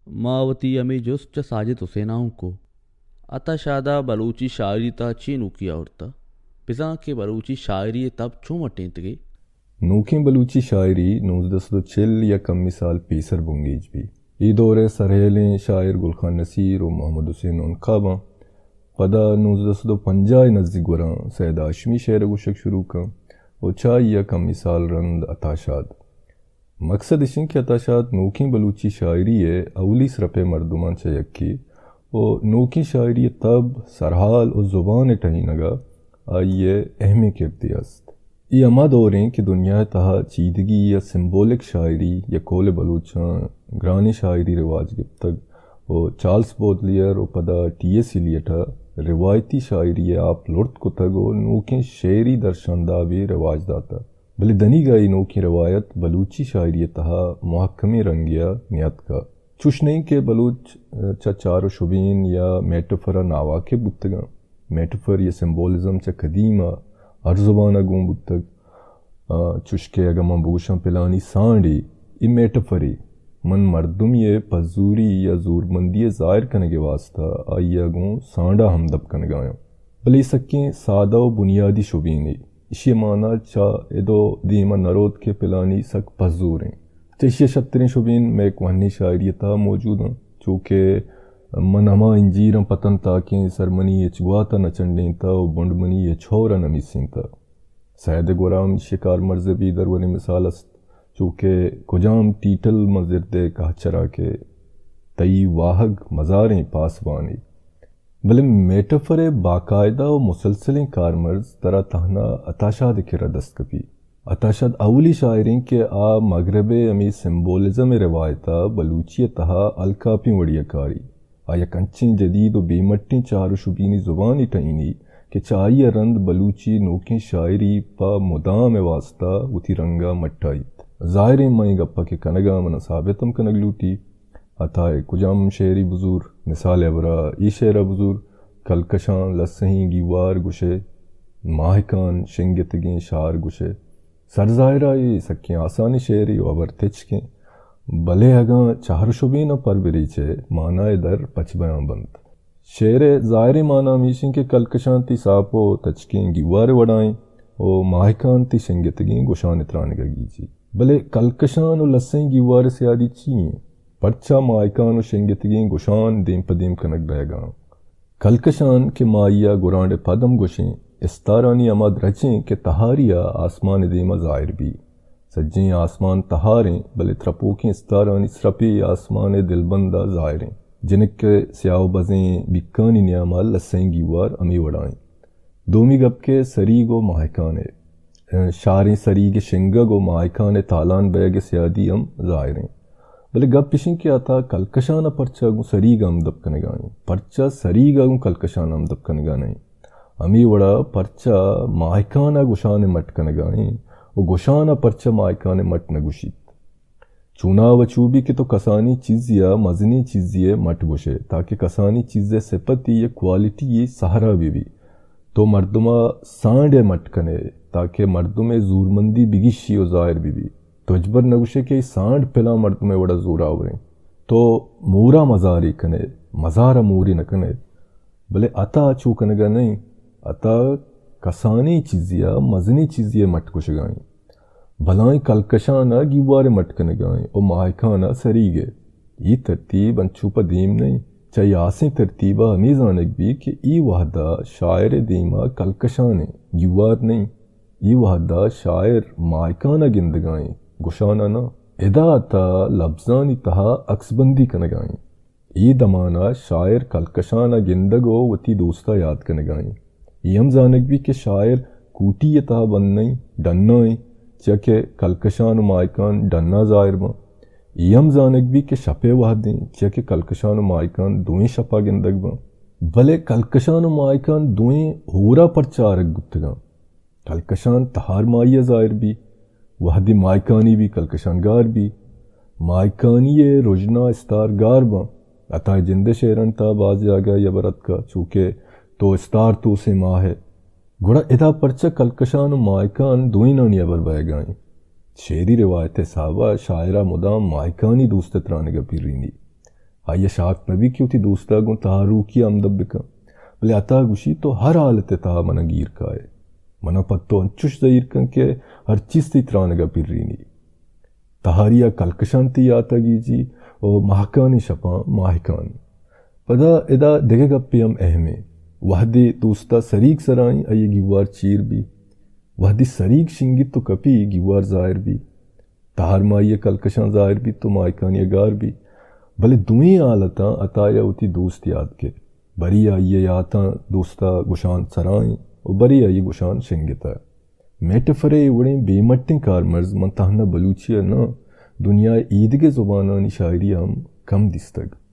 ما وتی ہمے جست چہ ساجد حسین ء ہم کو۔ عطا شاد ء بلوچی شاعری تہا چے نوکی آورتہ؟ بزاں کہ بلوچی شاعری ء تب چوں مٹینتگے؟ نوکیں بلوچی شاعری نوزدہ سد و چل یا کمی سال پیسر بنگیج بی۔ اے دور ء سرہیلیں شاعر گل خان نصیر و محمد حسین عنقا باں۔ پدا نوزدہ سد و پنجاہ ء نزیک گوراں سید ہاشمی شعر ء گوشگ شروع کن و چہ آئی ء کمی سال رند عطا شاد۔ مقصد اش انت کہ عطا شاد نوکیں بلوچی شاعری ء اولی سرپ ء مردماں چہ یکے و نوکیں شاعری ء تب، سرحال و زبان ء ٹہینگ ء آئی ء اہمیں کردے است۔ اے ہما دور انت کہ دنیا ء تہا چیدگی یا سمبولک شاعری یا قول بلوچاں گرانیں شاعری رواج گپتگ و چارلس بودلیئر و پدا ٹی ایس ایلیٹ ء روایتی شاعری ء آپ لڑت کتگ و نوکیں شعری درشاندابے رواج داتگ۔ بلے دنیگا اے نوکیں روایت بلوچی شاعری ء تہا محکمیں رنگے ء نیاتکا۔ چوش نہ انت کہ بلوچ، ء، چہ چار و شبین یا میٹفر ء ناواقف بوتگاں۔ میٹفر یا سمبولزم چہ قدیم ء ہر زبان ء گون بوتگ۔ ء، چوش کہ اگاں من بگوشاں پلانی سانڈے، اے میٹفرے، من مردمی ء پزوری یا زورمندی ء ظاہر کنگ ء واستہ آئی ء گوں سانڈ ء ہمدپ کنگایاں۔ بلے اے سکیں سادہ و بنیادی شبینے۔ ایشی ء مانا چہ اد ء دیم ء نہ روت کہ پلانی سک پزور انت۔ چہ ایشی ء شتریں شبین مئے کوہنیں شاعری ء تہا موجود انت، چو کہ من ہما انجیراں پتن تاکیں سر منی ہچ گوات ء نہ چنڈینتہ و بنڈ منی ہچ ہور ء نہ میسینتہ۔ سید ء گورا ہم ایشی ء کارمرز ء بے دروریں مثال است، چو کہ کجام ٹیٹل من زرد ء کہچرا کہ تئی واہگ مزاریں پاسبانے۔ بلے میٹفر ء باقاعدہ و مسلسلیں کارمرز ترا تہنا عطا شاد ء کرا دست کپی۔ عطا شاد اولی شاعر انت کہ آ مغرب ء ہمے سمبولزم ء روایت ء بلوچی ء تہا الکاپیں وڑی ء کاری۔ آ یک انچیں جدید و بے مٹیں چار و شبینی زبانے ٹہینی کہ چہ آئی ء رند بلوچی نوکیں شاعری پہ مدام ء واستہ وتی رنگ ء مٹائیت۔ ظاہریں من اے گپ ء کہ کنگ ء من ء ثابت ہم کنگ لوٹی۔ عطا ء کجام شعری بزور؟ مثال ء ہبرا اے شعر ء بزور، کلکشان لسہیں گیوار گوشئے، ماہکان شنگتگیں شار گوشئے۔ سرظاہرا اے سکیں آسانیں شعرے و ہبر تچکیں، بلے اگاں چہر و شبین ء پر بریچئے، مانا ء در پچ بیان بنت۔ شعر ء ظاہریں مانا ہمیش انت کہ کلکشان تئی ساپ و تچکیں گیوار ء وڑا انت و ماہکان تئی شنگتگیں گوشان ء ترانگ ء گیجی۔ بلے کلکشان و لسئیں گیوار ء سیادی چی انت؟ پرچا ماہکان و شنگتگیں گوشان دیم پہ دیم کنگ بئیگا انت؟ کلکشان کہ ما آئی ء گورانڈ ء پد ہم گوشیں، استارانی ہما درچ انت کہ تہاری ء آسمان ء دیم ء ظاہر بی۔ سجہیں آسمان تہاریں، بلے ترپوکیں استارانی سرپے آسمان ء دلبند ء ظاہریں۔ جنک ء سیاہ و بزیں بیکانی نیام ء لسئیں گیوار ہمے وڑا انت۔ دومی گپ کہ سریگ و ماہکان ء، شاریں سریگ ء شنگگ و ماہکان ء تالان بئیگ ء سیادی ہم ظاہریں۔ بلے گپ اش انت کہ عطا کلکشان ء پرچا گوں سریگ ء ہمدپ کنگا انت؟ پرچا سریگ ء گوں کلکشان ء ہمدپ کنگا نہ انت؟ ہمے وڑا پرچا ماہکان ء گوشان ء مٹ کنگا انت و گوشان ء پرچا ماہکان ء مٹ نہ گوشیت؟ چونا و چو بی کہ تو کسانیں چیزے ء مزنیں چیزے ء مٹ گوشئے، تاکہ کسانیں چیز ء سپتے یا کوالٹی یے سہرا بہ بی۔ تو مردم ء سانڈ ء مٹ کنئے، تاکہ مردم ء زورمندی بگیشی و ظاہر بہ بی۔ تو ہچبر نہ گوشئے کہ اے سانڈ پلاں مردم ء وڑا زورآوریں۔ تو مورا مزارے کنئے، مزار ء مورے نہ کنئے۔ بلے عطا چو کنگا نہ انت۔ عطا کسانیں چیزے ء مزنیں چیزے ء مٹ گوشگا انت۔ بلاہیں کلکشان ء گیوار ء مٹ کنگا انت و ماہکان ء سریگ ء۔ اے ترتیب انچو پہ دیم نہ انت۔ چہ اے ہاسیں ترتیب ء ہمے زانگ بیت کہ اے وہد ء شاعر ء دیم ء کلکشان انت، گیوار نہ انت۔ اے وہد ء شاعر ماہکان ء گندگا انت، گوشان ء نہ۔ ادا عطا لبزانی تہا عکس بندی کنگا انت۔ اے دمان ء شاعر کلکشان ء گندگ و وتی دوست ء یات کنگا انت۔ اے ہم زانگ بیت کہ شاعر کوٹی ء تہا بند نہ انت، ڈنا انت، چیا کہ کلکشان و ماہکان ڈنا ظاہر باں۔ اے ہم زانگ بیت کہ شپ ء وہد انت، چیا کہ کلکشان و ماہکان دوئیں شپا گندگ باں۔ بلے کلکشان و ماہکان دوئیں ہورا پرچا آرگ بوتگاں؟ کلکشان تہار ماہی ء ظاہر بی، وہدے ماہکانی بی کلکشان گار بی۔ ماہکانی ء رژنا استار گار باں۔ عطا ء جند ء شعرانی تہا باز جاگہ ء ہبر اتکا، چو کہ تو استار توسیں ماہ ء۔ گڑا ادا پرچا کلکشان و ماہکان دوئینانی ہبر بئیگا انت؟ شعری روایت ء حسابا شاعرا مدام ماہکانی دوست ء ترانگ ء پیرینی۔ آئی ء شاک نہ بیت کہ وتی دوست ء گوں تہاروکی ء ہمدپ بہ کن، بلے عطا گوشی، تو ہر حالت ء تہا من ء گیر کائے۔ من ء پہ تو انچش زہیر کن کہ ہر چیز تئی ترانگ ء پرینی۔ تہاری ء کلکشان تئی یات ء گیجی و ماہکانی شپاں ماہکان۔ پدا ادا دگہ گپے ہم اہم انت۔ وہدے دوست ء سریگ سرائیں، آئی ء گیوار چیر بی۔ وہدے سریگ شنگیت و کپی، گیوار زاہر بی۔ تہارماہی ء کلکشاں زاہر بیت و ماہکانی ء گار بیت، بلے دوئیں حالتاں عطا ء وتی دوست یات کیت۔ برے آئی ء یاتاں دوست ء گوشان سرا انت و برے آئی ء گوشان شنگتہ۔ میٹفر ء اے وڑیں بے مٹیں کارمرز من تہنا بلوچی ء نہ، دنیا ء ایدگہ زبانانی شاعری ء ہم کم دیستگ۔